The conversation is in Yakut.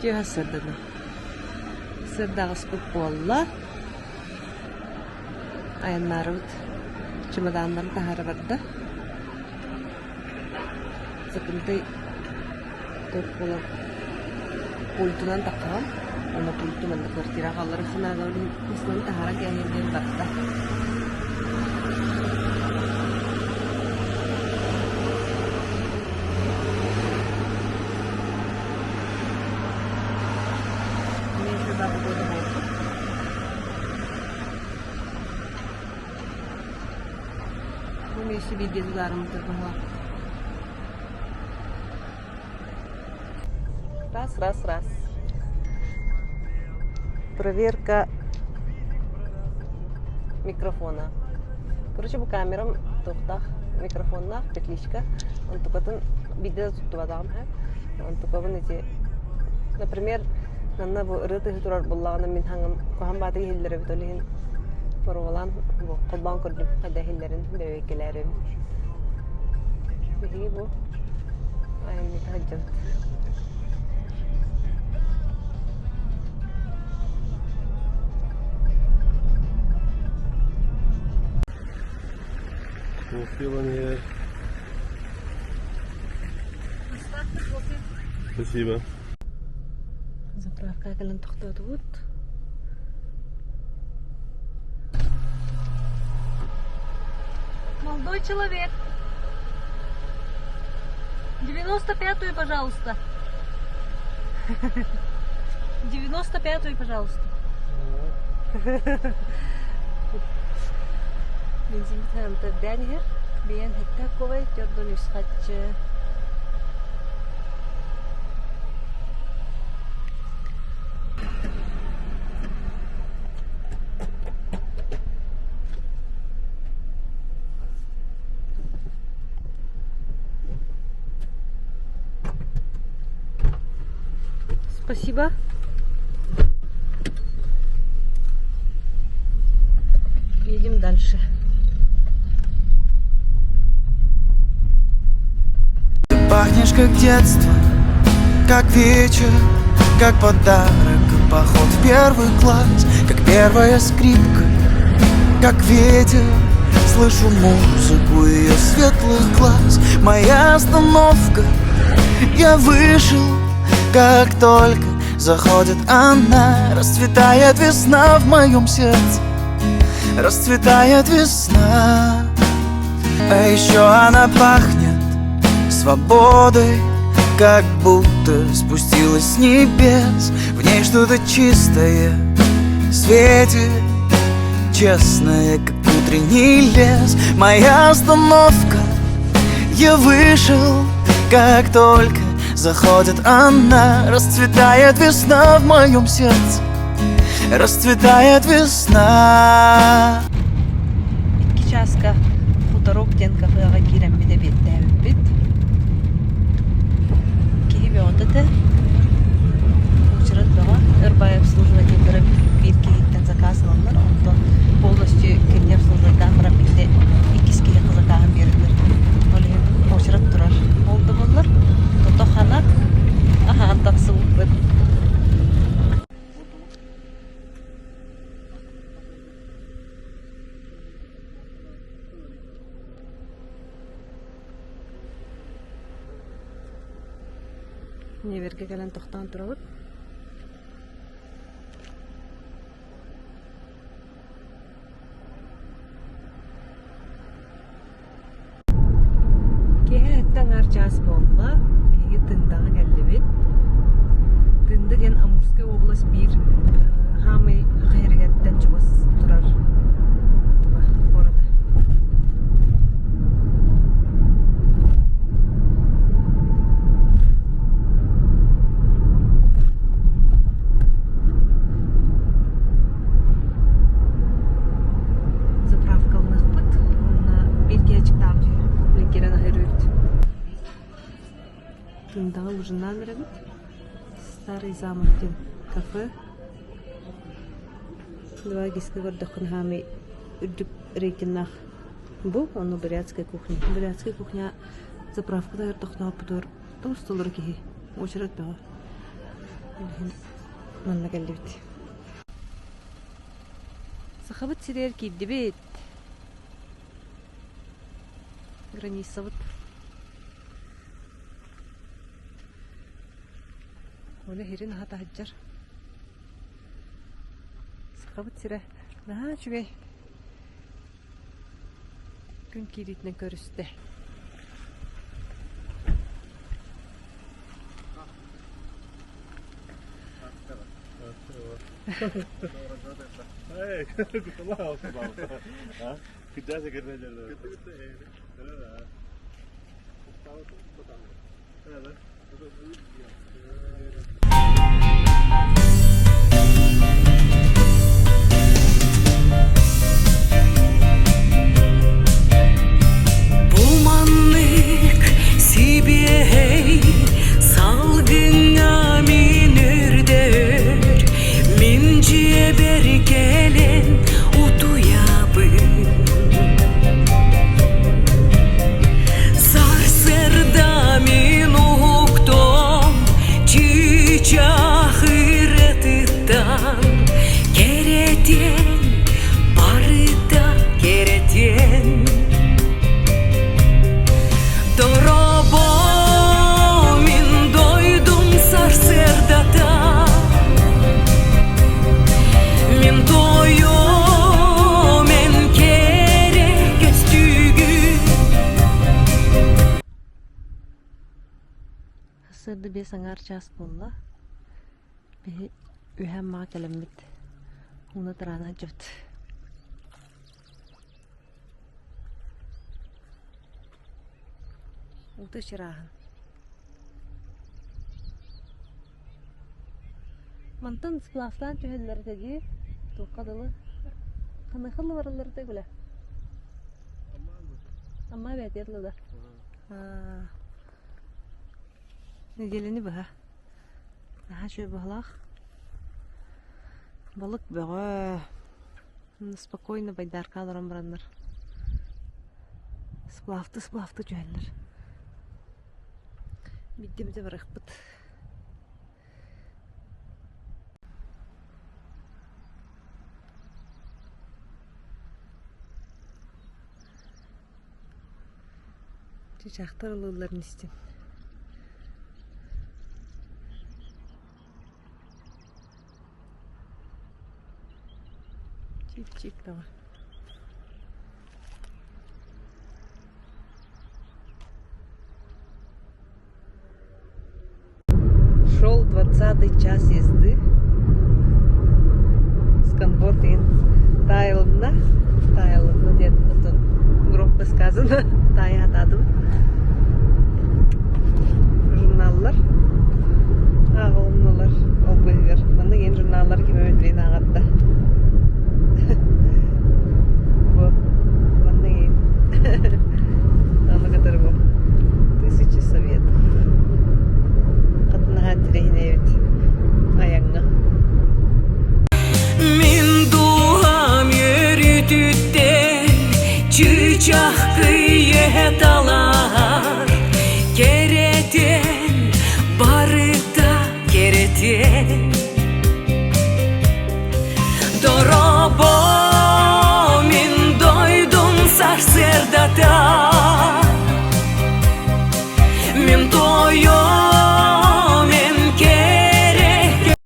Түөһэ сырдана. Сырдаҕыспыт буолла. Айаннаарыбыт чемоданнарын таһаара барда. Сакынтай туох буолан пультунан таххаҕын уонна пульту манна квартираҕа хаалларар санаалаах массыынаны таһааран кээһиэн диэн барда. Меньше два года буолбут. Бу миэстэ бииргэ тулаарыммытыгар быһалаах. Раз, раз, раз. Проверка микрофона. Короче, бу камерам туохтаах микрофоннаах петличка. Онтукатын биирдэ да туттубатаҕым һэ. Онтукабын ити, например, манна бу ырыа тыһы турар буоллаҕына мин хаҥам куһаҕан баатык иһиллэр эбит ол иһин боруобалаан бу холбоон көрдүм хайда иһиллэрин бэрэбиэркэлээрим. Биһиги бу айанныта сылдьабыт. Кофе ваниль. Спасибо. Заправка кэлэн тохтоотубут. Молодой человек, 95-ю, пожалуйста. 95-ю, пожалуйста. Бензин тыһыынтырдаан иһэр. Бэйэн сэттэ кубай төрдүн үс хаччы. Спасибо. Едем дальше. Ты пахнешь как детство, как вечер, как подарок, как поход в первый класс, как первая скрипка, как ветер. Слышу музыку ее светлых глаз. Моя остановка, я вышел, как только заходит она, расцветает весна в моем сердце, расцветает весна. А еще она пахнет свободой, как будто спустилась с небес. В ней что-то чистое светит, честное, как утренний лес. Моя остановка, я вышел, как только заходит она, расцветает весна в моем сердце, расцветает весна. Икки чааска Хуторок диэн кафеҕа киирэммит эбиэттээбиппит. Киһи бөҕөтө этэ. Уочарат бөҕө. Өр баайы обслуживателлэрэ биир киһиттэн заказ ылаллар, онтон полностью кинини обслуживайдаан баран биирдэ иккис киһиэхэ закаһын биэрэллэр. Ол иһин уочарат турар. Ол да буоллар, тото-хана аһаан тахсыбыппыт. Невергэ кэлэн тохтоон турабыт. Киэһэ сэттэ аҥаар чаас буолла. Биһиги Тындаҕа кэллибит. Тында диэн Амурскай область биир хаамый хайырыгаттан чугас турар тула куората. Заправкаланыахпыт уонна биир киһи ачыктаах киирэн аһыыр Тындаҕа ужиннаан эрэбит. Старый замок диэн кафе. Два гиска көрдөххүнэ хаамый үрдүк рейтиннаах бу, онно бурятская кухня. Бурятская кухня заправкада тохтооппутугар тоҕус толору киһи. Уочарат бөҕө. Манна кэллибит. Сахабыт сиригэр киирдибит. Границабыт. Оля иһирин аһа таһыдьар. Сахабыт сирэ наһаа үчүгэй. Күн киириитинэн көрүстэ. Бу маннык сибиэһэй салгыҥҥа мин үрдэр, мин дьиэбэр кэлэн утуйабын. Сарсыарда мин уһуктом, чыычаах ырыатыттан кэрэтиэн, барыта кэрэтиэн. Дорообо, мин дойдум сарсыардата, мин тойом эн кэрэ көстүүгүн. Сарсыарда биэс аҥаар чаас буолла. Биһи үһэ Аммаҕа кэлэммит ууну тараана сылдьабыт. Уута чырааһын. Мантан сплавтаан түһэллэр этэ дии, туохха дылы ханыаха дылы бараллар этэ билэ. Амма эбээтигэр дылы да. Нэдиэлэни быһа. Наһаа үчүгэй быһалаах. Балык бөҕө. Спокойно байдаарка олорон бараннар сплавты-сплавты түһэллэр. Биирдэ-эмитэ барыахпыт. Чычаахтар ыллыылларын истин. Чип-чип бөҕө. Шел 20-й час езды. Сканворд ин таайылынна. Таайылынна диэн оттон громко сказано. Таайаатаатым. Журналлар ааҕылыннылар ол быыһыгар. Манна иэн журналлары ким эмит билин ааҕар да. Бу манна иэн. Аны кытары бу тысяча советов. Хатынаһаан тирэһинэбит айаҥҥа. Мин дууһам үөрүүтүттэн чыычаах кыйыһа талаһар кэрэтиэн барыта кэрэтиэн Дорообо мин дойдум сарсыардата.